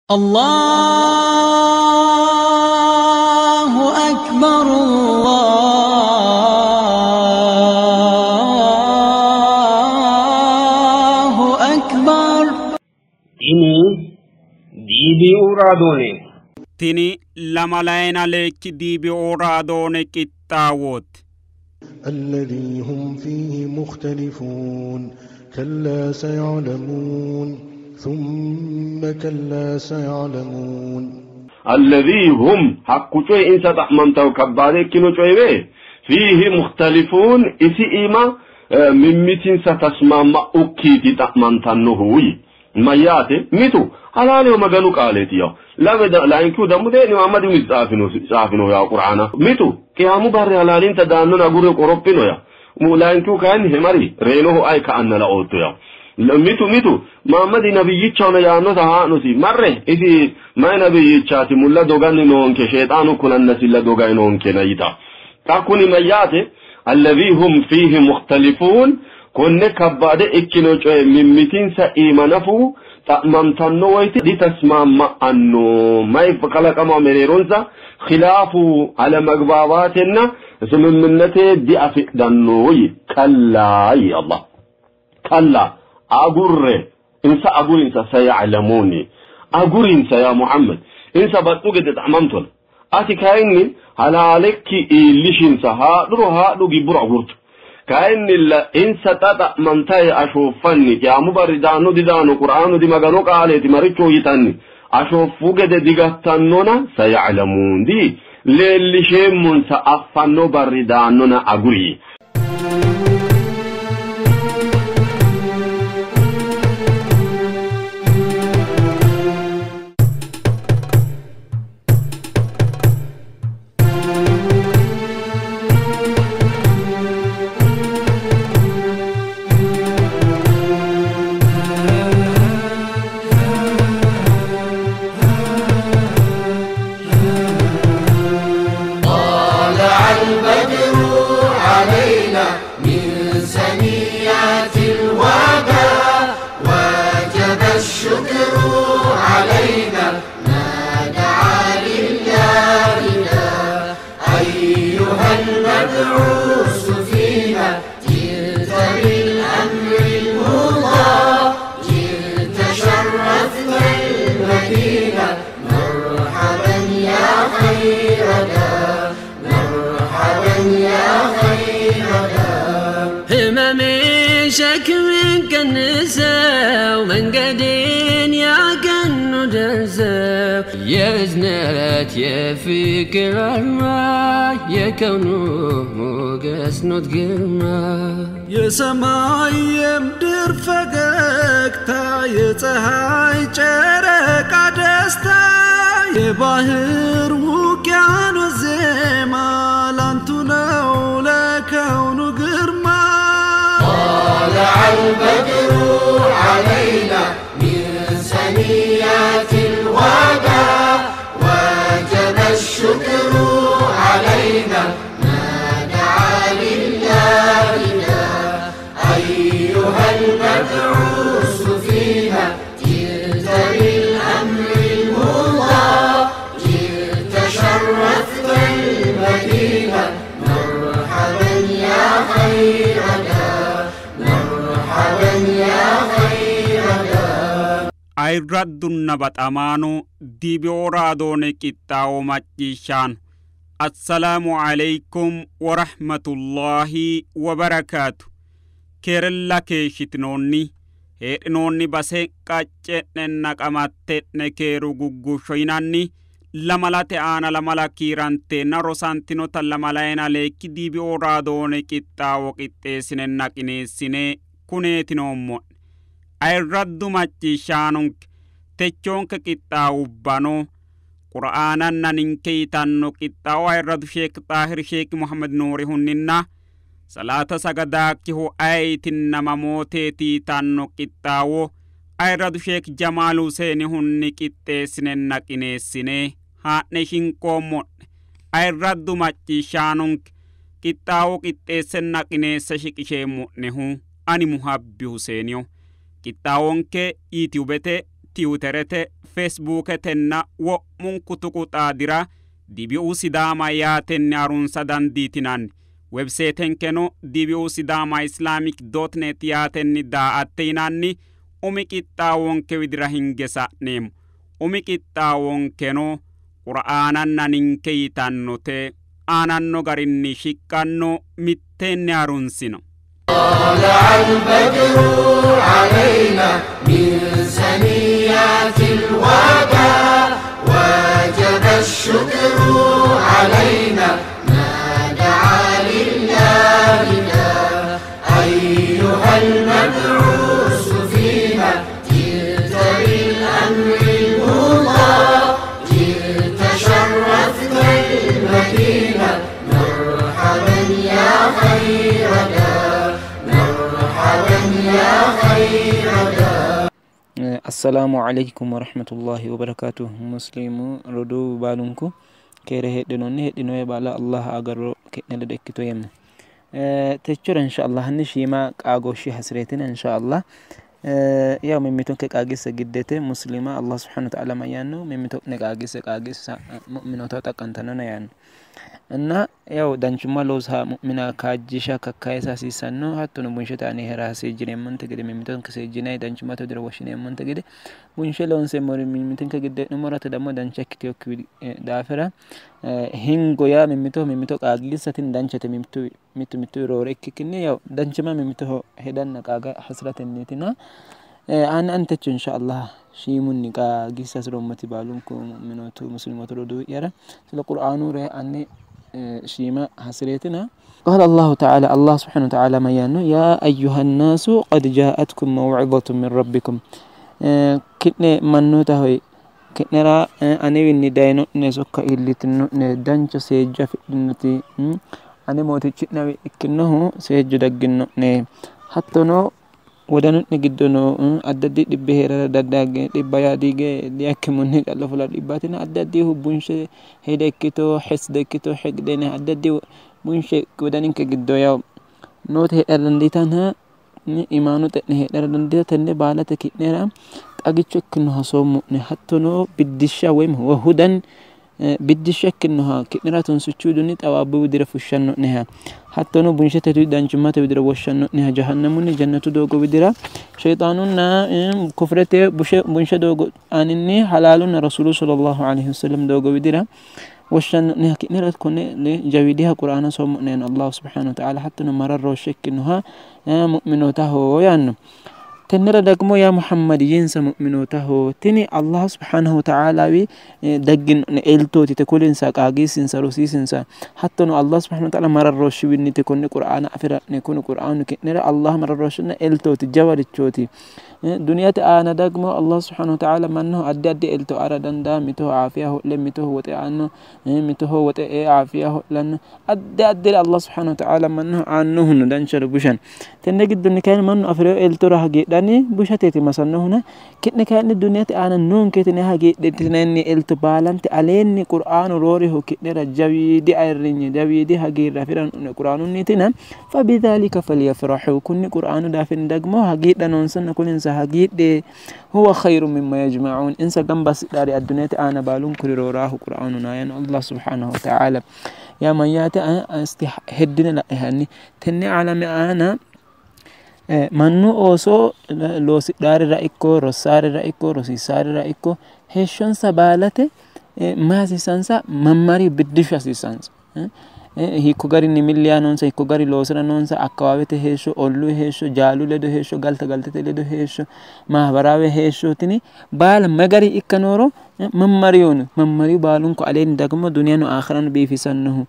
الله أكبر الله أكبر. Tini DBO raadoone. Tini lamalayina leekki DBO raadoone qixxaawooti. الذي هم فيه مختلفون كلا سيعلمون ثم كلا سيعلمون. الذي هم حق coye insa xa'mantahu kabbaade ikkino coyiwe فيه مختلفون isi iima mimmitinsa tasmaama'ukkiiti xa'mantannohu yi mayyaate mitu halaaleho Maganu qaaleeti yaw lame layinkihu dammo dee'ni Muhammadi umisi tsaafinohu yaw Qur'aana mitu qiyaamu barri halaalinta daannona agure qorophino ya layinkihu kayinni hemari reyinohu ayi ka'anna laootto yaw mitu mitu Muhammadi nabiyyichahona yaannota haa'nosi marre isi mayi nabiyyichaati mulla doganni noonke sheexaanu kulannasilla dogayi noonkena yita xa kuni mayyaate alladhi hum fiihi mukhtalifun konne kabbaade ikkino coye mimmitinsa iima nafu xa'mantanno woyte ditasmaama'anno mayi kalaqama mereeronsa khilaafu alemagbaabaatenna ስምምነቴ diafidhanno yi kallaa yi Allah kallaa agurre insa agurinsa saya'lamuuni agurinsa ya Muhammad insa baxxu gede xa'mantona ati kayinni halaalekki iillishinsa haadhuro haadhu gibburo agurtu kayinnilla insa xa xa'mantayi ashooffanni qiyaamu barri daanno didaano Qur'aanu di Maganu qaaleeti maricho yitanni ashooffu gede digattannona saya'lamuun di leellisheemmonsa affanno barri daannona aguri. طلع البدر علينا من ثنيات الوداع وجب الشكر علينا ما دعا لله أيها المبعوث فينا جئت بالأمر المطاع جئت شرفت المدينة مرحبا يا خير دار مرحبا يا خير دار. هممي شك منك النساء ومن قدين يا كنو دنساو يا زنات يا فكر الراي يا كونو موقس نوت ግርማ የሰማይ የምድር ፈገግታ የፀሐይ ጨረቃ ደስታ የባህር ውቅያኖስ ዜማ ላንቱ ነው ለከውኑ ግርማ። طلع البدر علينا من ثنيات الوداع وجب الشكر علينا ما دعا لله أيها المبعوث فينا جئت بالأمر المطاع جئت شرفت المدينة مرحبا يا خير دار مرحبا يا خير دار. Ayirraddunna baxamaano DBO raadoone qixxaawo macciishshaano assalaamu aleykum warahmatullaahi wabarakaatu. Keerella keeshshitinoonni heedhinoonni base qacce'nenna qamatte'ne keeru guggushsho yinanni lamalate aana lamala kiiranteenna rosantinota lamalayina leekki DBO raadoone qixxaawo qixxeessinenna qineessine kuneeti noommo'ne. Ayirraddu macciishshaanonke techoonke qixxaawubbano Qur'aananna ninke yitanno qixxaawo ayirradu Sheek Xaahir Sheek Muhammad Nuurihunninna salaata sagadaakkihu ayitinna mamooteeti yitanno qixxaawo ayirradu Sheek Jamaal Huseenihunni qixxeessinenna qineessine haa'ne shinqoommo'ne. Ayirraddu macciishshaanonke qixxaawo qixxeessenna qineesse shiqisheemmo'nehu ani Muhabbi Huseeniyo. Qixxaawonke YouTubete, Tiwuterete, Feesbuuketenna wo'munku tuqu xaadira DBU Sidaama yaatenni harunsa dandiitinanni. Webseetenkeno DBU Sidaama Islamic dot net yaatenni daa''atte yinanni umi qixxaawonke widira hinge sa'neemmo. Umi qixxaawonkeno Qur'aananna ninke yitannote aananno garinni shiqqanno mitteenni harunsino. طلع البدر علينا من ثنيات الوداع وجب الشكر علينا ما دعا لله داع أيها المبعوث فينا جئت بالأمر المطاع جئت شرفت المدينة مرحبا يا خير دار مرحبا يا خير دار Assalaamu alaykum warahmatullahi wabarakatuh. Muslimu roduuwu baalunku keere heedhinoonni heedhinoyi baala Allah agarro ki'ne ledo ikkito yeemmo. Techora inshallah hanni shiima qaagooshshe hasireetina inshallah. Yaw mimmitonke qaagissa giddete muslima Allah subhanahu wa ta'ala mayyaanno mimmito'ne qaagisse qaagissa mu'minootaho xaqqantannona yaanno. እና ያው danchumma loosa mu'mina kaajjisha kakkayisa hasiissanno hattono bunshete aana heera seejjineemmonte gede mimmitonke seejjinayi danchummate widira woshshineemmonte gede bunshe loonseemmori mimmitinke giddo hee'nummoro hatto ደግሞ dancha ikkitinokki daafira hingo yaa mimmitoho mimmito qaagiissa tini danchate mittu mittu mittu roore ikkikkinni yaw danchumma mimmitoho hedanna qaaga hasiratenniitina ani antecho inshallah shiimunni qaagiissa hasirommoti baalunku mu'minootu muslimootu roduuwi'yara sile qur'aanu re anni shiima hasireetina. قال الله تعالى الله سبحانه وتعالى ما يانو يا أيها الناس قد جاءتكم موعظة من ربكم كتني منوتا هوي كتنرا أني داينو نسوكا إلتنو دانشو سيجا في النتي أني موتي كتنوي إكنه سيجا دقنو حتى نو wodanu'ne giddo noo addi addi dhibbi heerara dandaanno dhibba yaa diyakkimunni calla fula dhibbaatina addi addihu bunshe heda ikkito hesde ikkito heqdene addi addi bunshe wodaninke giddo yaw noote heedhara dandiitanna imaanu xe'ne heedhara dandiita tenne baalate ki'nera xagicho ikkinoha soommo'ne hattono biddishsha woyim hudan biddishsha ikkinoha ki'nera tunsichu widinni xawaabbu widira fushshanno'neha hattono bunshete danchummate widira woshshanno'neha jahannamunni jannatu doogo widira shayxaanunna kufrete bunshe doogo aaninni halaalunna rasuulu sallallahu alaihi wasallam doogo widira woshshanno'neha ki'nera konne jawiidiha qur'aana soommo'ne yaanno Allahu subhanahu wa ta'ala hattono mararrooshshe ikkinoha mu'minootaho yaanno. Tennera ደግሞ ያ ሙሐመድ yiinsa mu'minootaho tini Allah subhanahu wa ta'ala wi daggino'ne eltooti te kulinsa qaagiissinsa rosiisinsa hattono Allah subhanahu wa ta'ala mararrooshshiwinniti konne qur'aana afira'ne kuni qur'aanu ki'nera Allah mararrooshshinna eltooti jawarichooti. Duniyate aana ደግሞ Allah subhanahu wa ta'ala mannaho addi addi elto aara dandaa mitoho aafiya ho'le mitoho woxe aanno mitoho woxe ee aafiya ho'lanno addi addire Allah subhanahu wa ta'ala mannaho aannohuno danchare bushan tenne giddonni kayinni mannu afireo eltora hagiidhanni bushateeti masannohuna ki'ne kayinni duniyate aana noonketine hagiidhitinanni elto baalante aleenni qur'aanu rooriho ki'nera jawiidi ayirrinye jawiidi hagiirre afiranno'ne qur'aanunniitina fabidhalika falyafrahu kunni qur'aanu daafin ደግሞ hagiidha noonsanna kuninsa hagiidhe huwa khayru mimma yajma'un insa gamba assidhaari addunyate aana baalunkuri rooraahu qur'aanuna yaanno Allah subhanahu wa ta'ala yaa mayyaate isti heddine la'e hanni tenne alame aana mannu ooso loosidhaarira ikko rossaarira ikko rosiisaarira ikko heeshshonsa baalate mayi hasiissansa mammari biddishshu hasiissansa hiikko garinni milli yaa noonsa hiikko gari loosira noonsa akkawaawete heeshsho olluu heeshsho jaalu ledo heeshsho galta galtete ledo heeshsho maabaraawe heeshsho tini baala mayi gari ikka nooro mammariyono mammariyu baalunku aleenni ደግሞ duniyano aakhirano biifisannohu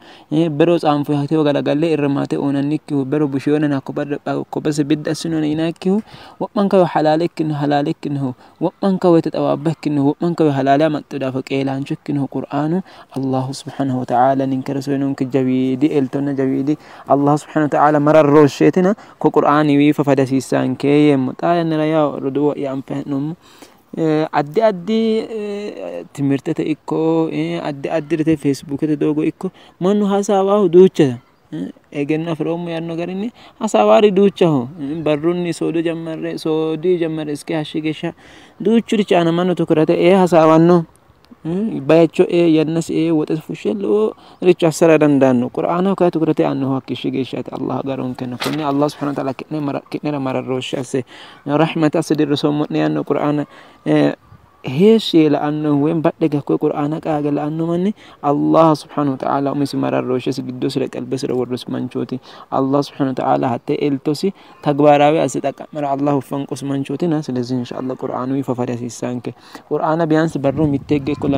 bero tsaanfoyi galagalle irrimaate uynannikkihu bero bushiyonen hakko base biddi assinone yinayikkihu wo'manka woy halaale ikkinohu halaale ikkinohu wo'manka woyte xawaabba ikkinohu wo'manka woy halaale amaxxino daafo qeelaancho ikkinohu qur'aanu Allahu subhanahu wa ta'ala ninkera soyinonke jawiidi eltonna jawiidi Allahu subhanahu wa ta'ala mararrooshsheetina ko qur'aani fafada hasiissanke yeemmo. Xaa yannara yaw roduuwa'ya anfayi hee'noommo addi addi timirtete ikko addi addirite feesbuukete doogo ikko mannu hasaawahu duucha Egenno afiroommo yaanno garinni hasaawaari duuchaho barrunni soodo jammarre soodii jammare iske hashshi geeshsha duuchurichi aana mannu tukurate ee hasaawanno bayicho ee yannasi ee woxe fushshe loworicho assara dandaanno. Qur'aanaho kayi tukurate aannohu hakkiishshi geeshshaati. Allah agaronkeno konne Allah subhanahu wa ta'ala ki'nera mararrooshshe asse rahmate asse dirrisoommo'ne yaanno qur'aana heeshshi yee la'annohu woyim badhe hakkoye qur'aana qaage la'anno manni Allah subhanahu wa ta'ala umisi mararrooshshesi giddosira qalbesira worrosi manchooti. Allah subhanahu wa ta'ala hatte eltosi ተግባራዊ asse xaqqa'mara Allahu fanqosi manchootina። ስለዚህ ኢንሻአላህ ቁርአኑ ይፈፈሪ hasiissanke qur'aana ቢያንስ barru mitte higge ikko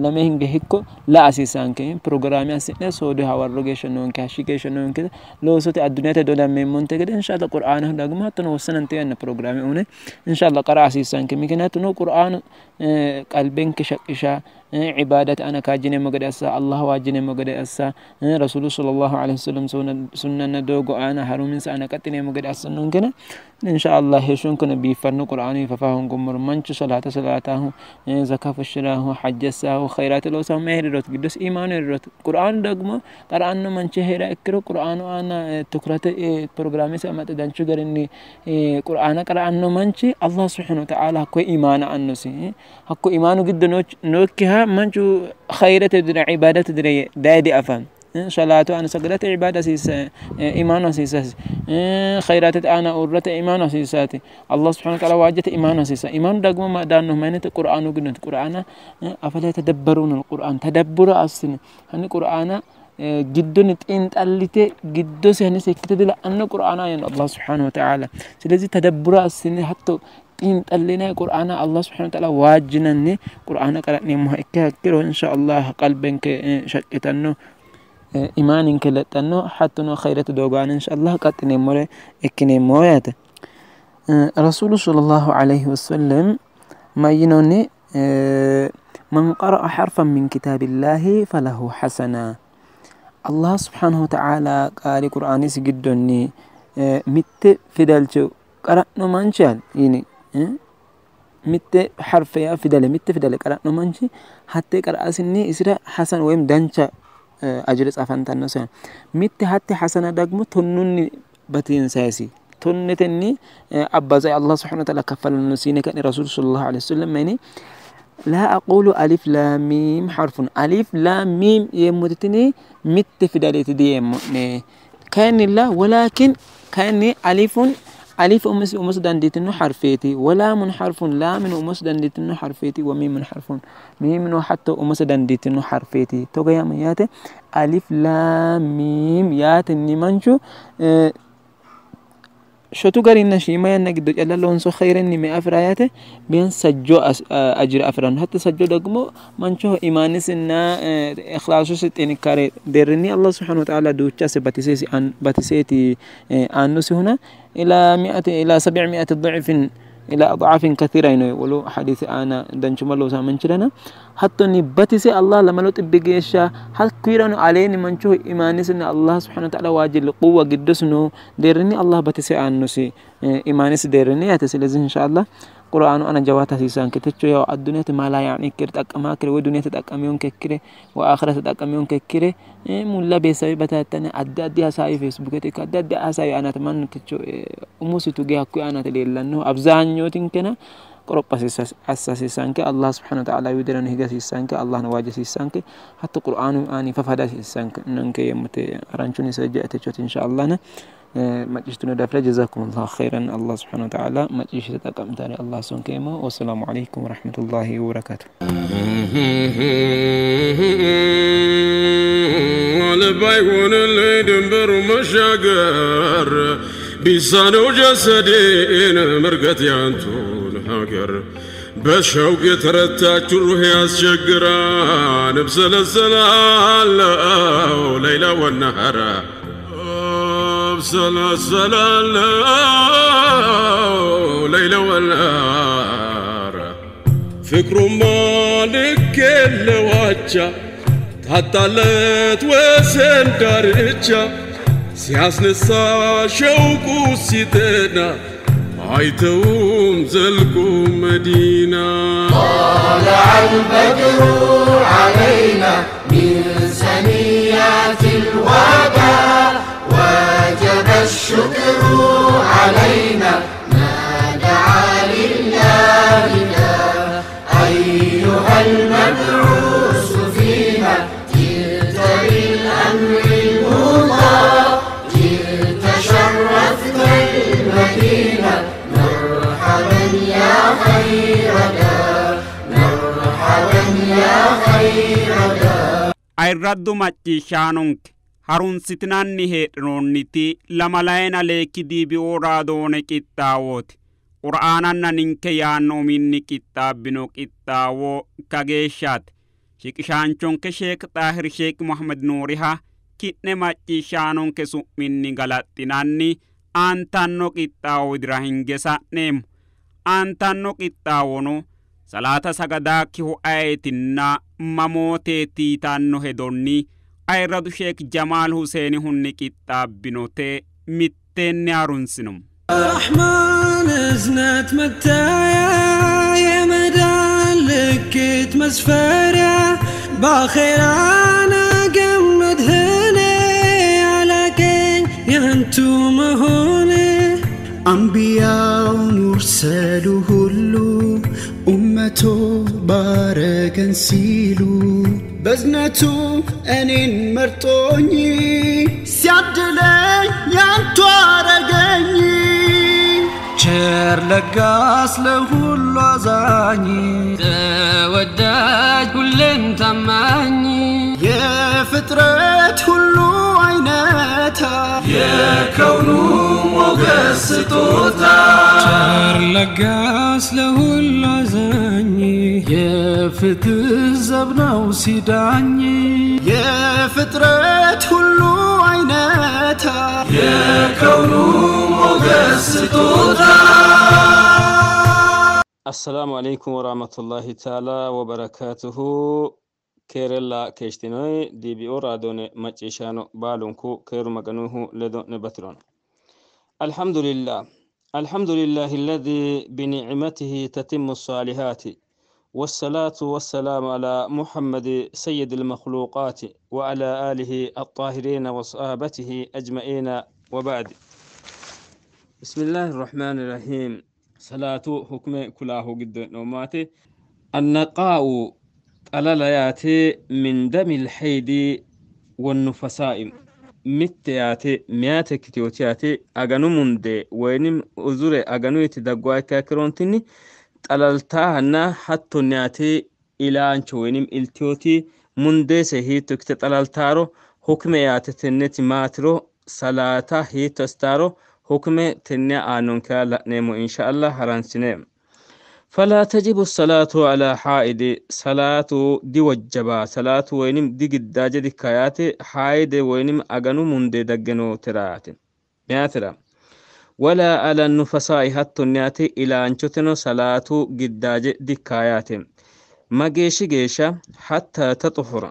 lame hinge hikko la'a hasiissanke ፕሮግራሚ assi'ne soodo hawarro geeshsha noonke hashshi geeshsha noonke loosote addunyate dodammeemmonte gede ኢንሻአላህ ቁርአናሁ ደግሞ hattono wossanante yanna ፕሮግራሚ une ኢንሻአላህ qara hasiissanke ምክንያቱም ቁርአኑ qalbenke shaqqisha ዒባዳት አነ kaajjineemmo gede assa Allah waajjineemmo gede assa rasulu sallallahu alaihi wasallam sunnanna doogo aana haruminsa aana qaxxineemmo gede assannonkena ኢንሻአላህ heeshshonkeno biiffanno qur'aanu fafa hongommoro manchu salaata salaatahu zaka fushshirahu hajjassahu khayraate loosahu may heerirooti giddosi imaanu heerirooti qur'aanu ደግሞ qara'anno manchi heera ikkiro qur'aanu aana tukurate ፕሮግራሜsi amaxxe danchu garinni qur'aana qara'anno manchi Allah subhanahu wa ta'ala hakkoye imaana annosi hakko imaanu giddo nookkiha manchu khayrete dira ibadate dira daye diafan صلاة أنا سجلت عبادة سيس إيمان سيساس خيرات أنا أورت إيمان سيساتي الله سبحانه وتعالى واجت إيمان سيسا إيمان دقم ما دانه ما نت قرآن وجنت قرآن أفلا يتدبرون القرآن تدبر أصلا هني قرآن جدا ጢንጣልቴ ግዶ ሲያኒ sekkite dila'anno qur'aana yaanno Allah subhanahu wa ta'ala ስለዚህ ተደብሮ አስኒ hatto xiinxallinay qur'aana Allah subhanahu wa ta'ala waajjinanni qur'aana qara'neemmoha ikkiha ikkiro insha Allah qalbenke shaqqitanno imaaninke lexxanno hattono khayrete doogo aana insha Allah qaxxineemmore ikkineemmo yaate. Rasulu sallallahu alayhi wasallam mayyinoonni man qara'a harfan min kitaabillahi falahu hasana Allah subhanahu wa ta'ala qaali qur'aanisi giddonni mitte fidalcho qara'no manchi yini mitte harfe yaa fidale mitte fidale qara'no manchi hatte qara'asinni isira hasan ወይም dancha ajire tsafantannosi mitte hatte hasana ደግሞ tonnunni batinsayisi tonnetenni abbazay Allah subhanahu wa ta'ala kaffalannosi yine ka'ne rasul sallallahu alaihi wasallam mayini لا أقول ألف لام ميم حرف ألف لام ميم يموتتني مت فداليت دي كان لا ولكن كان ألف ألف أمس أمس دندتنو حرفيتي ولام حرف لام أمس دندتنو حرفيتي وميم حرف ميم حتى أمس دندتنو حرفيتي توغا يا ألف لام ميم ياتني منشو shotu garinna shiima yanna giddo calla loonso khayrenni me afira yaate ቢያንስ ሰጆ አጅር አፍራን ሀተ ሰጆ ደግሞ manchoho imaanisinna ikhlaasusi ጥንካሬ deerrinni Allah subhanahu wa ta'ala duuchase batiseeti aannosihuna ila mi'ati ila sab'imi'ati dhicfin ila adcaafin kathira yino wolu hadisi aana danchuma loosa manchirana hattonni batise Allah lamalo xibbi geeshsha hakkuirano aleenni manchoho imaanisinna Allah subhanahu wa ta'ala waajjilli quwwa giddosi noo deerrinni Allah batise aannosi imaanisi deerrinni yaate. ስለዚህ ኢንሻአላህ ቁርአኑ አነ ጀዋታ hasiisanke techo yaw addunyate maala yaani ikkire xaqqamaakire woy dunyate xaqqamiyonke ikkire woy aakhirate xaqqamiyonke ikkire mulla beessawi batattane addi addi hasaawi feesbuukete ikko addi addi hasaawi aanate mannu techo umusi tuge hakkuyi aanate leellannohu አብዛኞtinkena qoropha assa hasiissanke Allah subhanahu wa ta'ala widirano higa hasiissanke Allahno waajja hasiissanke hatto qur'aanu aani fafada hasiissanke nonke yemmute haranchunni seejja techoti insha Allah na macciishshitino daafira jazakumullahu khairan Allah subhanahu wa ta'ala macciishshite xaqqamtare Allah sonkeemmo. Wassalaamu alaikum warahmatullahi wabarakatuh. ባይሆንልኝ ድንበሩ መሻገር ቢሳነው ጀሰዴን መርገጥ ያንቱን ሀገር በሸውቅ የተረታችሁ ሩህ ያስቸግራን እብሰለሰላለው ለይላ ወነሐራ እብሰለሰላለው ለይላ ወነሐራ ፍቅሩማ ልክ የለው አቻ ታጣለት ወሰን ዳርቻ ሲያስነሳ ሸውቁ ሲጠና አይተውም ዘልቁ መዲና። طلع البدر علينا من ثنيات الوداع. الشكر علينا ما دعا لله داع. أيها المبعوث فينا جئت بالأمر المطاع، جئت شرفت المدينة، مرحبا يا خير دار، مرحبا يا خير دار. Ayirraddu macciishshaanonke harunsitinanni heedhinoonniti lamalayina leekki diibi'oo raadoone qixxaawooti. Qur'aananna ninke yaanno uminni qixxaabbino qixxaawo kageeshshaati. Shiqishaanchonke Sheek Xaahir Sheek Muhammad Nuuriha ki'ne macciishshaanonke su'minni galaxxinanni aantanno qixxaawo widira hinge sa'neemmo. Aantanno qixxaawono salaata sagadaakkihu ayeetinna mamooteeti yitanno hedonni ayirradu Sheek Jamaal Huseenihunni qixxaabbinote mitteenni harunsino. رحمن ازنت متايا يا مدان لكيت مسفرة باخر انا قمد هنا على كين ينتو مهوني أنبياء مرسل هلو أمته باركن سيلو بزنتو أنين مرتوني سيادلين يانتو أرغني ቸር ለጋስ ለሁሉ አዛኝ ተወዳጅ ሁሌም ታማኝ የፍጥረት ሁሉ አይነታ የከውኑ ሞገስ ስጦታ ቸር ለጋስ ለሁሉ አዛኝ የፍትህ ዘብ ነው ሲዳኝ የፍጥረት ሁሉ አይነታ የከውኑ ሞገስ ስጦታ። السلام عليكم ورحمة الله تعالى وبركاته. كيرلا كيشتنوي دي بي او رادون مچيشانو بالونكو كيرو مغنوه لدو نبترون. الحمد لله، الحمد لله الذي بنعمته تتم الصالحات، والصلاة والسلام على محمد سيد المخلوقات وعلى آله الطاهرين وصحابته أجمعين، وبعد. بسم الله الرحمن الرحيم. صلاة حكم كلاه قد نوماتي. النقاء طلالياتي من دم الحيد والنفساء متياتي مياتي كتيوتياتي أغنو مندي وينم أزوري أغنو يتدقواي كاكرونتيني طلالتاهنا حتى نياتي إلى أنشو وينم إلتيوتي مندي سهيتو كت طلالتارو حكم ياتي تنتي ماترو صلاة هيتو حكم تنيا آنونكا لأنمو إن شاء الله هرانسينيم. فلا تجب الصلاة على حائد، صلاة دي وجبا صلاة وينم دي قداجة دي كاياتي حائد وينم أغنو مندي دقنو تراتي مياترا. ولا على النفساء حتى نياتي إلى أنشتنو صلاة قداجة دي كاياتي ما جيشي جيشا حتى تطهر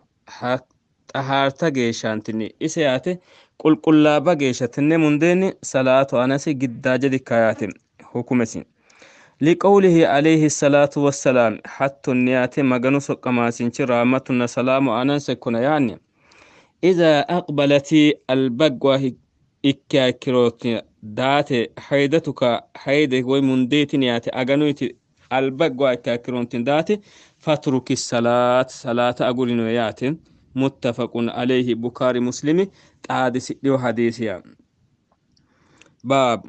طهارتا جيشانتني إسياتي قل قلابا جيشتني منديني صلاة أنسي قداجة دي كاياتي حكومتي. لقوله عليه الصلاة والسلام حتى النيات مغنو سقما سنش رامتنا سلام أنس كنا يعني إذا أقبلت البقوة إكاكروت دات حيدتك حيدك ومنديت نيات أغنوت البقوة إكاكروت دات فاترك الصلاة صلاة أقول نيات. متفق عليه بخاري مسلم قادس له حديثيا. باب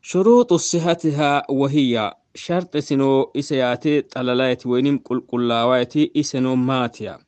شروط صحتها وهي شرط سنو إسياتي طلالات وينم قل قلاواتي إسنو ماتيا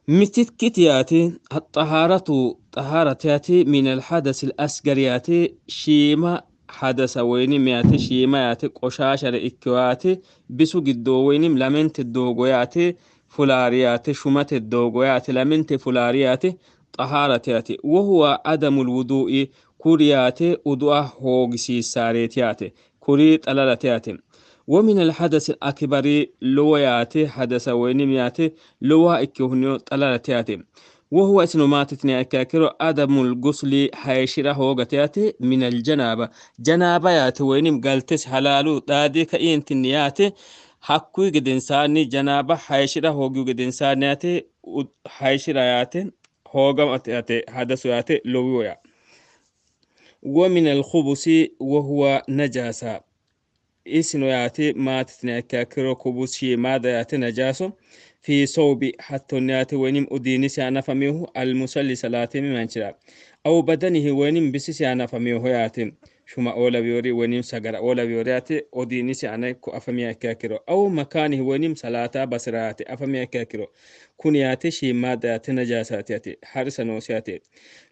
متتكتياتي الطهارة طهارتياتي من الحدث الأسقرياتي شيما حدث وينم ياتي شيما ياتي قشاشة إكواتي بسو قدو وينم لمنت الدوغوياتي فلارياتي شمت الدوغوياتي لمنت فلارياتي طهارتياتي وهو عدم الوضوء كورياتي ودوء هوغسي ساريتياتي كوري طلالتياتي. ومن الحدث الأكبر لوياتي حدث وينمياتي لوا إكيهنيو طلالتياتي وهو اسنوماتتني أكاكرو عدم الغسل حيشره هوغتياتي من الجنابة جنابة ياتي وينم قالتس حلالو دادي كإنتنياتي حكوي قدنساني جنابة حيشره هوغيو قدنسانياتي حيشره ياتي هوغم أتياتي حدث ياتي لويا. ومن الخبث وهو نجاسة. Isino yaate maatitine ikkiro kubus shiimaada yaate najaaso fi sawbi hattonni yaate woynim udiinisi anafamihu almusalli salaatimi manchira aw badanihi woynim bisisi anafamiho yaate shuma oolawiyori woynim sagara oolawiyori yaate odiinisi ana ko afamiya ikkiro aw makaanihi woynim salaata basira yaate afamiya ikkiro kun yaate shiimaada yaate najaasaati yaate harisa noosi yaate.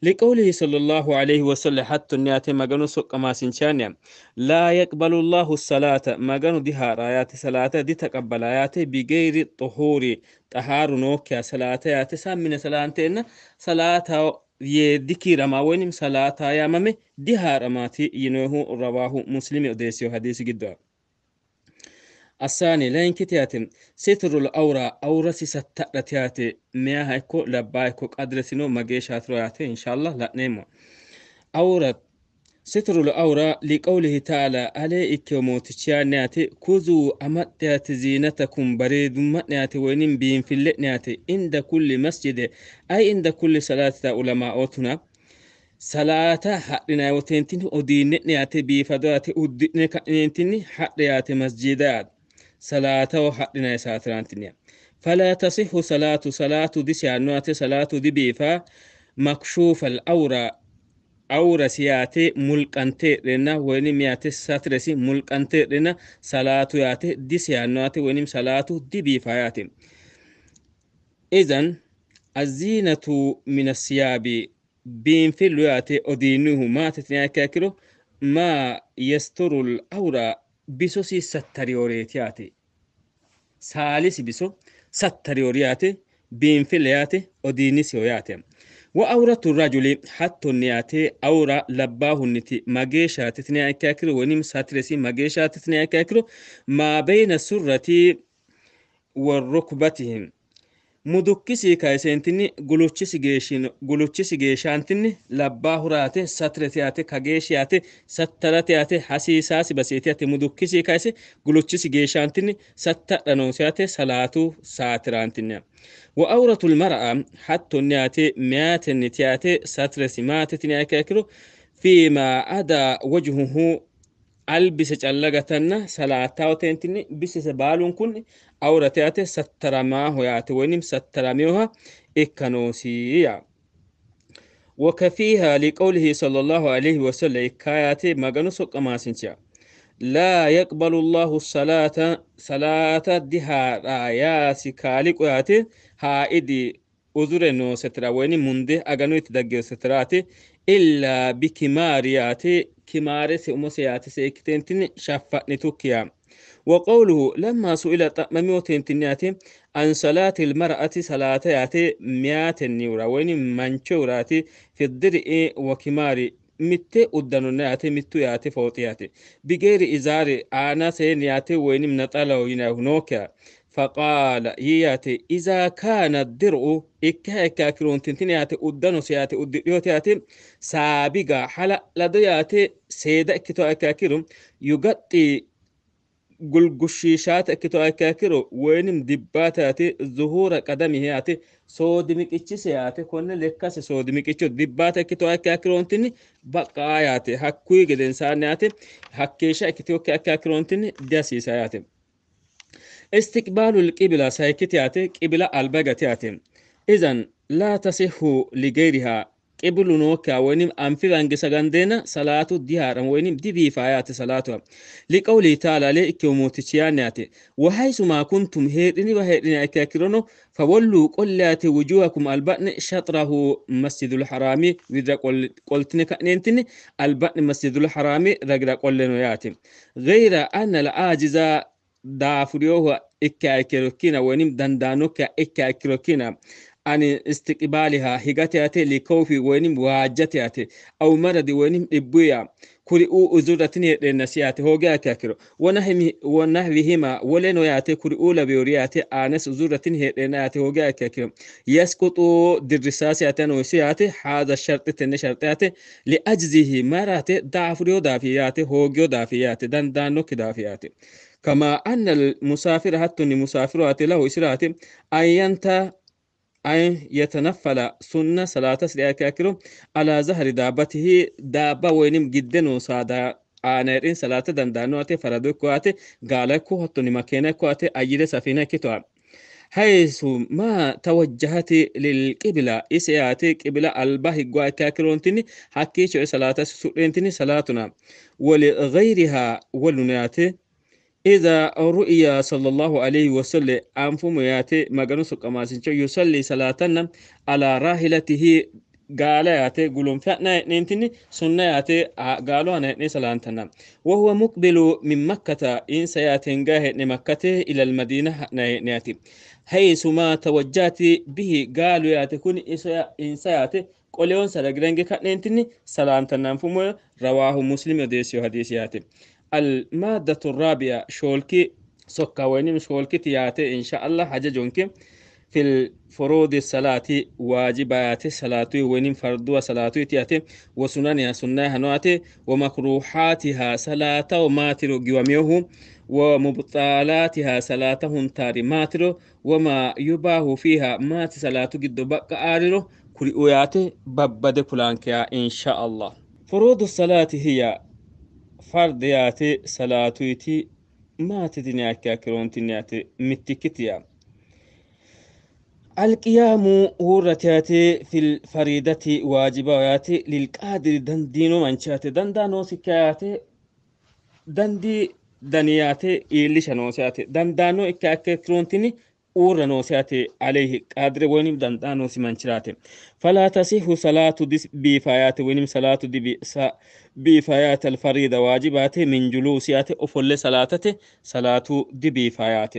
Liqawlihi sallallahu alayhi wasallam hattonni yaate Maganu soqqamaasinchaaniya laa yaqbalu llahu salaata Maganu dihaadha yaate salaata ditaqabbala yaate bigeyri xuhuuri xahaaru nookkiha salaata yaate sammine salaanteenna salaata yee dikiirama woynim salaata yaamame dihaadhamaati yinohu rawaahu Muslimi odeessiyo hadiisi giddo. الثاني لاينكي yaate sitrul awra awrasi sattadhate yaate meyaha ikko labbaa ikko qadresino mageeshaatiro yaate inshallah la'neemmo. Awra sitrul awra liqawlihi taala alee ikkeyo mootichiyaanne yaate kuzuu amaxxe yaate ziinatakum bareedumma'ne yaate woynin biinfille'ne yaate inda kulli masjide ay inda kulli salaatita ulamaa'ootuna salaata hadhinayi wotentinni odiinne'ne yaate biifado yaate uddi'ne ka'neentinni hadhe yaate masjida yaate salaataho hadhinayi saatirantinni. Falaa tasihhu salaatu salaatu disiyaanno yaate salaatu dibiifaa makshuufa alawra awrasi yaate mulqanteedhenna woynim yaate satiresi mulqanteedhenna salaatu yaate disiyaanno yaate woynim salaatu dibiifaa yaate. Idan aziinatu min assiyaabi biinfillu yaate odiinnuhu maatetiniha ikkiha ikkiro maa yasturu lawra bisosi sattariyooreeti yaate saalisi biso sattariyoori yaate biinfille yaate odiinnisiho yaate. Wa awratu rajuli hattonni yaate awra labbaahunniti mageeshaati tiniha ikkiha ikkiro woynim satiresi mageeshaati tiniha ikkiha ikkiro maa beyna surrati wa rukbatihim mudukkisii kayisentinni guluchisi geeshaantinni labbaahuraate satirete yaate kageeshi yaate sattarate yaate hasiisaasi baseeti yaate mudukkisii kayise guluchisi geeshaantinni sattadha noosi yaate salaatu saatiraantinni. Wa awratu lmar'a hattonni yaate meyatenniti yaate satiresi maatetiniha ikkiha ikkiro fiima ada wajhuhu albise calla gatanna salaatawotentinni bisise baalunkunni awrate yaate sattaramaaho yaate woynim sattaramiyoha ikka noosi yaa. وكفيها لقوله صلى الله عليه وسلم كاياتي مغنو سقماسنچا لا يقبل الله الصلاة صلاة دها ياسي كالق ياتي هائدي uzure noo setira woyni munde aganu itti daggeyo setiraati illaa bikimaari yaate kimaarese umose yaate seekkiteentinni shaffa'nitukkiya. وقوله لما سئل طمامي تنتنياتي عن صلاة المرأة صلاة ياتي مئات النيورا وين منشوراتي في الدرء وكمار mitte uddanonna yaate mittu yaate fooxi yaate bigeeri izaari aana seen yaate woynim naxalawo yinahu nookiya. فقال ياتي إذا كان الدرء إكا إكا كرونتين ياتي أدنو سياتي أدريوت ياتي سابقا حلا لدو ياتي سيدا إكتو إكا كيرو يغطي gulgushiishaata ikkito ikka ikkiro woynim dibbaata yaate zuhura qadamihi yaate soodimiqichise yaate konne lekkase soodimiqicho dibbaata ikkito ikka ikkiroontinni baqqaa yaate hakkuyi gedensaanni yaate hakkeeshsha ikkitokki ikka ikkiroontinni dihasiisa yaate. استقبال القبلة سايكت ياتي قبلة البقت ياتي إذن لا تصح لغيرها قبل نوكا وينم أنفي أنجس صلاة الدهار وينم دي بي فايات صلاة لقوله تعالى لإكي وموتشيان ياتي وحيث ما كنتم هيرني وهيرني أكاكرونو فولوا قلات وجوهكم البأن شطره مسجد الحرام وإذا قلتني كأنتني البأن مسجد الحرام رجل قلنا ياتي غير أن العاجز daafuriyohu ikka ikkirokina woynim dandaanokka ikka ikkirokina an istiqbaaliha higate likawfi woynim waajjate aw maradi woynim dhibbuya kuri u uzurratin heedheenna yaate hooge akka ikkiro wanahwihima woleno yaate kuri u labiyori yaate aanes uzurratin heedheenna yaate hooge akka ikkiro yasquxu dirrisaasi yaate anoisi yaate haadha sharxi tenne sharxi yaate liajzihi marate daafuriyo daafi yaate hoogiyo daafi yaate dandaanokki daafi yaate. كما أن المسافر حتى مسافر له إسرات أن أن يتنفل سنة صلاة سريعة على ظهر دابته دابة وينم جدا وصادا aaneerin salaata danda'annoate farado ikkoate gaala ikko hattoni makeena ikkoate ayyire safina ikkitoa حيث ما توجهت للقبلة إسياتي قبلة ألبا هجوا كاكرونتني حكيش صلاة سورينتني صلاتنا ولغيرها ولنياتي إذا رؤيا صلى الله عليه وسلم أنفم ياتي مغنو سقماسنچو يصلي صلاتنا على راحلته gaala yaate gulunfana nentini sunna yaate gaalo ana salantana وهو مقبل من مكة إن سياتين هن مكة إلى المدينة نياتي حيث ما توجهت به قالوا ياتي كن إن سياتي قولون سرقرنج كننتني سلامتنا فمو رواه مسلم يديسيو حديث ياتي المادة الرابعة شولكي سكا وينم شولكي تياتي إن شاء الله حاجة جونكي في الفروض الصلاة واجبات صلاة وين فرض صلاة تياتي وسننها سنة هنواتي ومكروهاتها صلاة وماترو جواميه ومبطلاتها صلاتهم تاري ماترو وما يباه فيها مات صلاة قد بقى آررو كل أوياتي ببد كلانكيا إن شاء الله. فروض الصلاة هي فرضياتي صلاتي ما تدنيا كاكرون تنياتي متكتيا القيام ورتاتي في الفريدة واجباتي للقادر دندينو منشاتي دندانو سكاتي دندي دنياتي إلي شنوساتي دندانو إكاكرونتني ورنوساتي عليه قادر وينم دندانو سمنشراتي فلا تصح صلاة بفايات وينم صلاة دي بفايات الفريدة واجباتي من جلوسياتي أفل صلاتي صلاة دي بفايات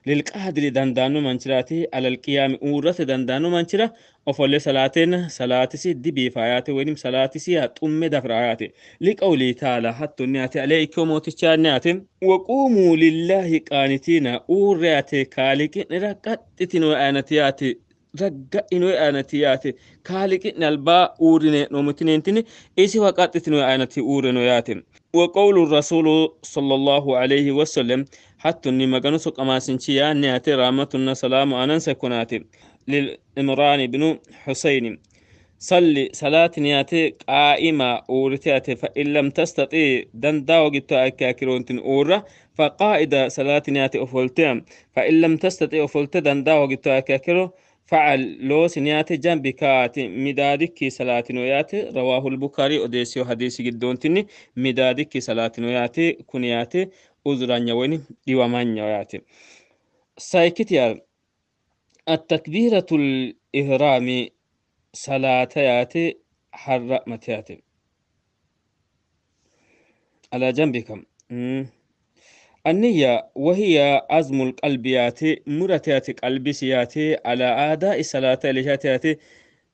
للقادر دندانو منشراتي على القيام أورث دندانو منشرة أفل صلاتين صلاتسي دي بفايات وينم صلاتسي تم دفراياتي لقولي تعالى حتى نياتي عليكم وتشانياتي وقوموا لله قانتين أورياتي كالك نرقتتنو آنتياتي ragga'ino aanati yaate kaaliqi'ne albaa uurrine hee'noommotinentini isiwa qaxxitino aanati uurrino yaate وقول الرسول صلى الله عليه وسلم حتى إني مغنو سقماسنشي yaanni yaate رحمتنا سلام أننسى كناتي للإمران بن حسين صلي صلاة نياتي قائمة أورتياتي فإن لم تستطيع دندا وقت أكاكرونتن أورا فقائدة صلاة نياتي أفولتين فإن لم تستطيع أفولت دندا وقت أكاكرو فعل لو سنياتي جنبكات مدادك صلاة نياتي رواه البخاري أديسيو حديث جدونتني مدادك صلاة نياتي كنياتي أزران يويني ديومان ياتي سايكتيا التكبيرة الإهرام صلاة ياتي حرمتياتي على جنبكم النية وهي عزم القلب ياتي مرتياتي قلب سياتي على أداء صلاة لشاتياتي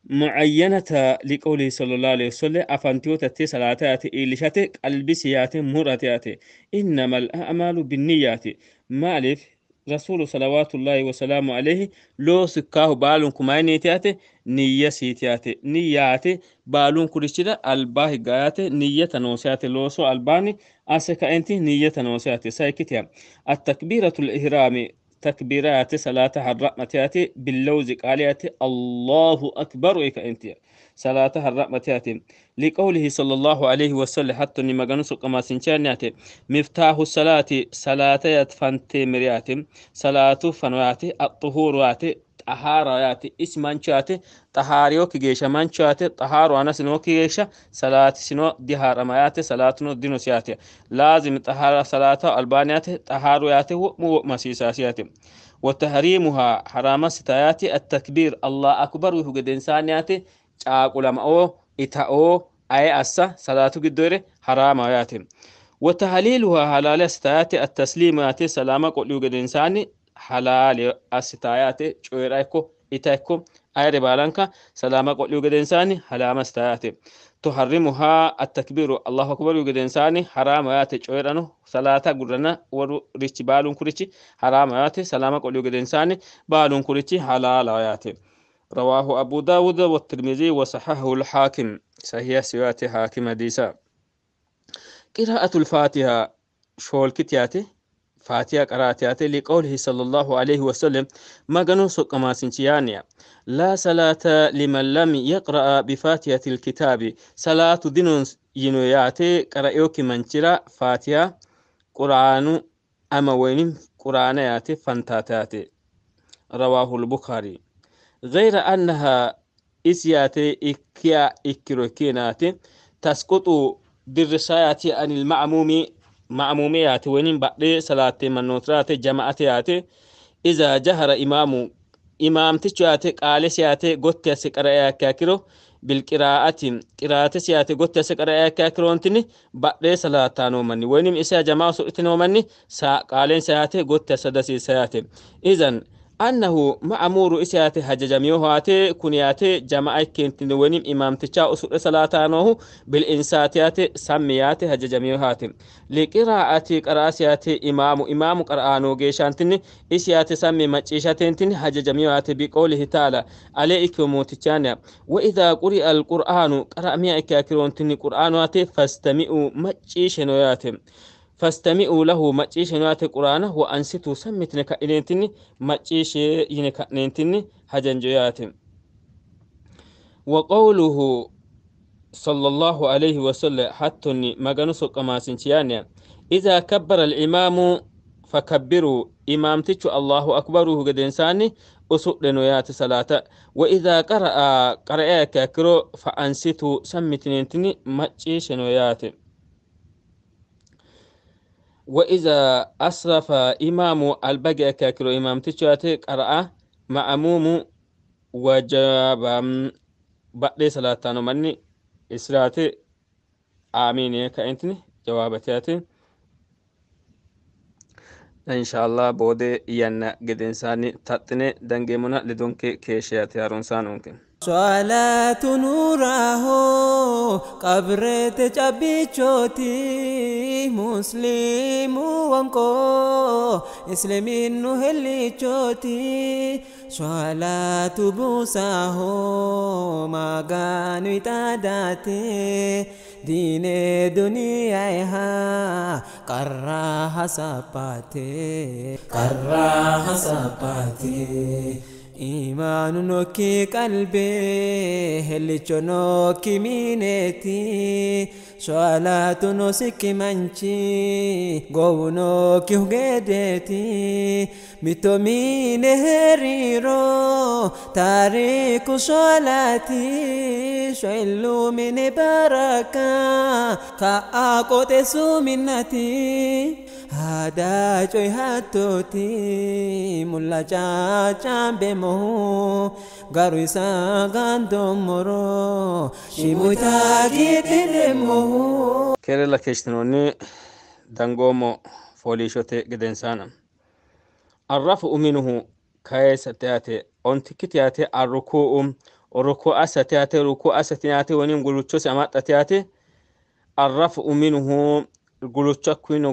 معينة لقوله صلى الله عليه وسلم أفنتيوتتي صلاة ياتي إلشاتي قلب سياتي مرتياتي إنما الأعمال بالنيات مالف رسول صلوات الله وسلامه عليه لو سكاه بالون كماينيتياتي نية سيتياتي نياتي بالون كريشيدا الباه غاياتي نية نوسياتي لوسو الباني أسكا أنتي نية نوسياتي سايكتيا التكبيرة الإهرام تكبيرات صلاة الرحمتياتي باللوز قالياتي الله أكبر إيكا أنتي صلاة الرحمتياتي لقوله صلى الله عليه وسلم حتى نمغنو سقما سنشانياتي مفتاح الصلاة صلاة يتفنتي مرياتي صلاة فنواتي الطهوراتي طهاراتي اسمانشاتي طهاريوك جيشا مانشاتي طهارو أنا سنوك جيشا صلاة سنو دهار ماياتي صلاة نو دينوسياتي لازم طهارة صلاة ألبانياتي طهاروياتي ومو مسيساسياتي وتحريمها حرام ستاياتي التكبير الله أكبر وهو قد إنسانياتي caaqulama oo ita'oo aye assa salaatu giddoyre haraama yaate وتهليلها حلال استاياتي التسليم ياتي سلامة قليو قد حلال استاياتي چويرايكو إتايكو أيري بالانكا سلامة قليو قد إنساني حلال استاياتي تحرمها التكبير الله أكبر يقد إنساني حرام ياتي چويرانو صلاة قرنا ورو ريتش بالون كريتش حرام ياتي سلامة قليو قد إنساني بالون كريتش حلال ياتي رواه أبو داود والترمذي وصححه الحاكم صحيح سياتي حاكم حديثا قراءة الفاتحة شول كتياتي Faatiha qaraati yaate. Liqawlihi sallallahu alayhi wasallam, Maganu soqqamaasinchi yaanniya: laa salaata liman lam yaqra'a bifatihati lkitaabi, salaatu dinon yino yaate qara'eyokki manchira Faatiha Qur'aanu ama woynim Qur'aana yaate fantaata yaate. Rawaahu lbukaari. Gayra annaha is yaate ikkiya ikkiro ikkeenaate tasquxu dirrisaa yaate anil ma'muumi, ma'muume yaate woynim badhe salaatte mannootira yaate jama'ate yaate iza jahara imaamu, imaamticho yaate qaalesi yaate gotti asse qara'e akkiro bilqiraa'ati, qiraatesi yaate gotti asse qara'e akkirontini badhee salaataa manni woynim isa jamaa sudhitino manni qaalensa yaate gotti assa dasiisa yaate. Izan annahu ma'amuru isa yaate hajajamiyoho yaate kun yaate jama'a ikkentini woynim imaamticha usudhe salaataa noohu bil-insaati yaate sammi yaate hajajamiyoho yaate liqiraa'ati qara'asi yaate imaamu qara'aa noo geeshantini isi yaate sammi macciishatentini hajajamiyo yaate. Biqawlihi taala alee ikkiyo mootichaaniya: wa idaa quri'a alqur'aanu, qara'amiya ikke akirontini qur'aanu yaate fastami'u macciisheno yaate, fastami'uu lahu macciisheno yaate Qur'aana, wa ansitu sammitine ka'ineentinni macciishe yine ka'neentinni hajanjo yaate. Wa qawluhu sallallahu alayhi wasallam, hattonni Maganu soqqamaasinchi yaanniya: idaa kabbara alimaamu fakabbiruu, imaamtichu Allahu akbaruhu gedensaanni usudheno yaate salaata. Wa idaa qara'a qara'e ikke akkiro fa ansitu sammitineentinni macciisheno yaate. وإذا أسرف إمام البقي كاكرو إمام تشواتي قرأ مأموم وجاب بعد صلاة مني إسراتي آمين كأنتني جوابتي. إن شاء الله بودي ينا قد إنساني تاتني دنجمنا لدونك كيشياتي هارونسانونك. صلاة نوره قبرت جبيتشوتي مسلم وانكو اسلمين هليتشوتي صلاة بوساه ما كانوا يتاداتي دين دنياها قراها سباتي قراها سباتي إيمان نوكي قلبي هلچو نوكي مينتي صلاة نوسكي منشي غو نوكي هجدتي ميتو مين هريرو تاريك صلاتي شعلو من بركة كأكوتسو منتي hada coy hattoti mulla caacambemohu garu isa gandommoro shimuta gidhinemohu. Kerela keeshshinoonni dangoomo fooliishshote gedensaana arrafu minuhu kayisate yaate ontikkiti yaate arrukuu rukuu assate yaate rukuu assate yaate wonim guluchosi amaxxate yaate arrafu minuhu gulucho akkuino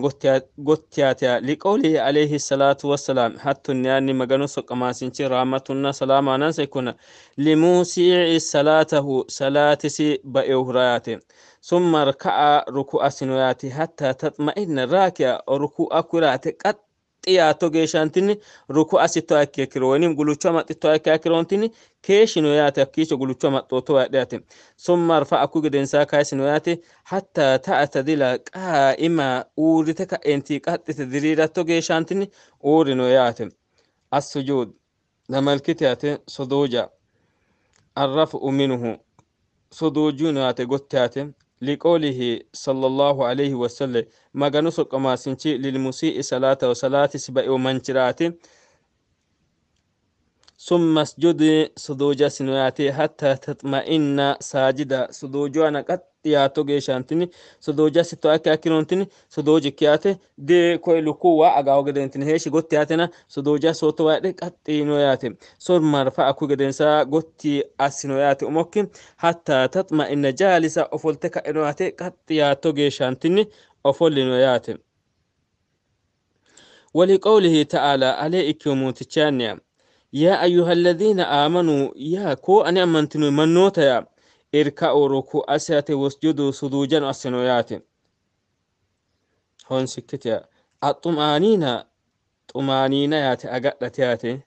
gotti yaate. Liqawlihi alayhi salaatu wassalaam, hattonni yaanni Maganu soqqamaasinchi rahmatunna salaamu aanansa ikkona: limuusii salaatahu, salaatisi baeohura yaate summa rka'a ruku assino yaate hatta taxma'inna raaki'a, ruku akkura yaate qaxxi yaatto geeshshantinni ruku assitto ikke ikkiro woynim gulucho amaxxitto ikke akkiroontinni keeshshino yaate hakkiicho gulucho amaxxootto yaadhe yaate. Summa rfa'a akku gedensaa kayisino yaate hatta ta'tadila qaa'ima, uurrite ka'enti qaxxite diriiratto geeshshantinni uurrino yaate. Assujuud lamalkite yaate sodooja arrafu minuhu sodoojjuno yaate gotte yaate. Liqawlihi sallallahu alayhi wasallam, Maganu soqqamaasinchi lilmusii salaatahu, salaatisi baeo manchiraati: summa asjudi sodooja sino yaate hatta taxma'inna saajida, sodoojuana qaxxi yaatto geeshshantini sodooja sitto akke akkinontini sodoojikki yaate de koye lukkuwa agaawo gedentini heeshi gotti yaatena sodooja sootto waadhe qaxxi yino yaate. Summa rfa'a ku gedensa gotti assino yaate umokki hatta taxma'inna jaalisa, ofolte ka'ino yaate qaxxi yaatto geeshshantini ofollino yaate. ولقوله تعالى عليه إكيوموتيشانيا: يا أيها الذين آمنوا، يا كو أنا أمنتنو منوتا يا اركعوا ركوع أسياتي واسجدوا سجودا أسنوياتي هون سكتيا. الطمأنينة طمأنينة ياتي أقل تياتي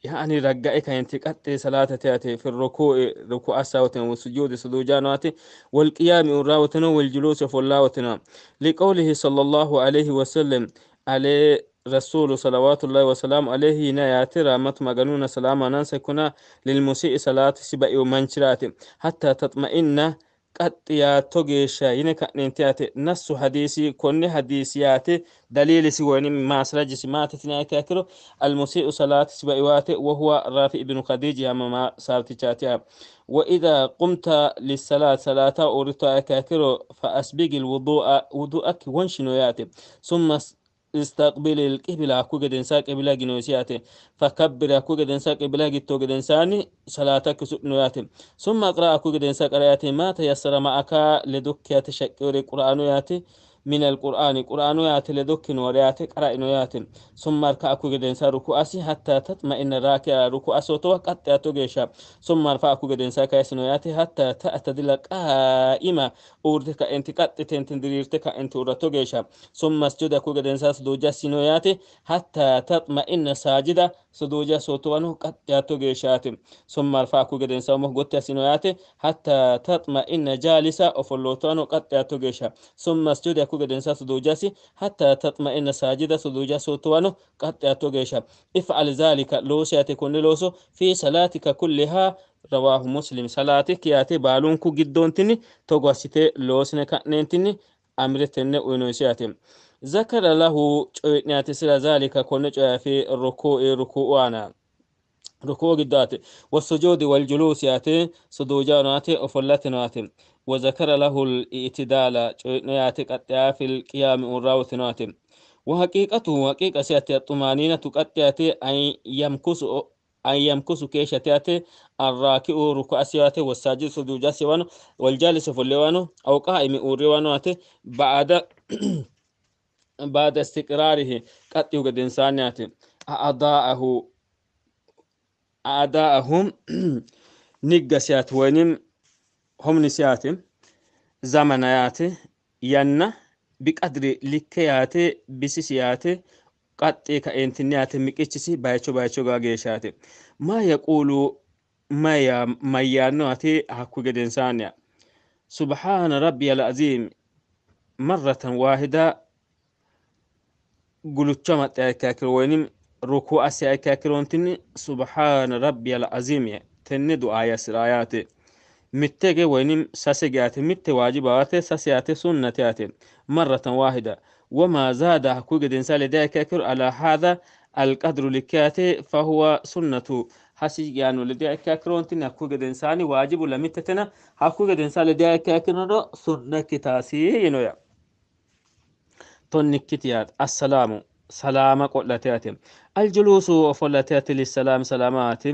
يعني رجعك أنت قد صلاة تياتي في الركوع ركوع الساوتنا والسجود سجوداناتي والقيام راوتنا والجلوس فلاوتنا لقوله صلى الله عليه وسلم عليه رسول صلوات الله وسلام عليه نياتي رامت مغنون سلام نانسى كنا للمسيء صلاة سبأ ومنشرات حتى تطمئن قد يا توجيشا ينك ننتياتي نص حديثي كن حديثياتي دليل سواني ما سرج سمات تناكاكرو المسيء صلاة سبأ وهو رافع بن خديج ما سارتي وإذا قمت للصلاة صلاة أورتا كاكرو فأسبق الوضوء وضوءك ونشنو ياتي ثم استقبل القبلة كوجا دنسا قبلة جنوسياتي فكبر كوجا دنسا قبلة جتو دنساني صلاتك سنوياتي ثم اقرأ كوجا دنسا قرأتي ما تيسر معك لدكيات شكور قرآن ياتي من القرآن قرآن ياتي لدك نورياتي قرأ ياتي ثم اركع كوجا دنسا ركوع حتى تطمئن راكع ركوع صوته قد تجيشا ثم ارفع كوجا دنسا كيسنوياتي حتى تعتدل قائمة أورتك أنت قد تنتدريرتك أنت ورتوجيشا ثم اسجد كوجا دنسا سدوجا سنوياتي حتى تطمئن ساجدة سدوجا صوتوانو قد تجيشاتي ثم ارفع كوجا دنسا مهجوت سنوياتي حتى تطمئن جالسة أفلوتوانو قد تجيشا ثم اسجد كوجا دنسا سدوجاسي حتى تطمئن ساجدة سدوجا صوتوانو قد تجيشا افعل ذلك لوسياتي كن لوسو في صلاتك كلها رواه مسلم صلاتك ياتي بالونكو جدونتني توغوسيتي لوسن كننتني أمرتن وينوسياتي ذكر له ناتي سلا ذلك كن في الركوع ركوعنا ركوع جداتي والسجود والجلوس ياتي سدوجاناتي وفلتناتي وذكر له الاعتدال ياتي قد في القيام والراوتناتي وحقيقته حقيقة سياتي الطمأنينة قد ياتي أن يمكث كيشتاتي الراكع ركوع سياتي والساجد سجود سيوانو والجالس فلوانو أو قائم أوريوانو بعد استقراره قد يوجد إنسانياتي أعداءهم نجسيات وينم هم نسياتي زمنياتي ينا بقدر لكياتي بسيسياتي قد كأنتنياتي مكتشسي بايشو بايشو غاجيشاتي ما يقول ما يا ما يانواتي حكو إنسانيا سبحان ربي العظيم مرة واحدة قلت كاكر وينم ركوع سيكاكرونتني سبحان ربي العظيم تني دعاء سراياتي متجه وينم ساسجات مت واجبات ساسيات سنتات مرة واحدة وما زاد حقوق إنسان لديك على هذا القدر لكاتي فهو سنة حسي يعني لديك كرونتنا حقوق إنسان واجب لمتتنا حقوق إنسان لديك كرون سنة كتاسي ينويا تنكتيات السلام سلام قلتات الجلوس وفلتات للسلام سلامات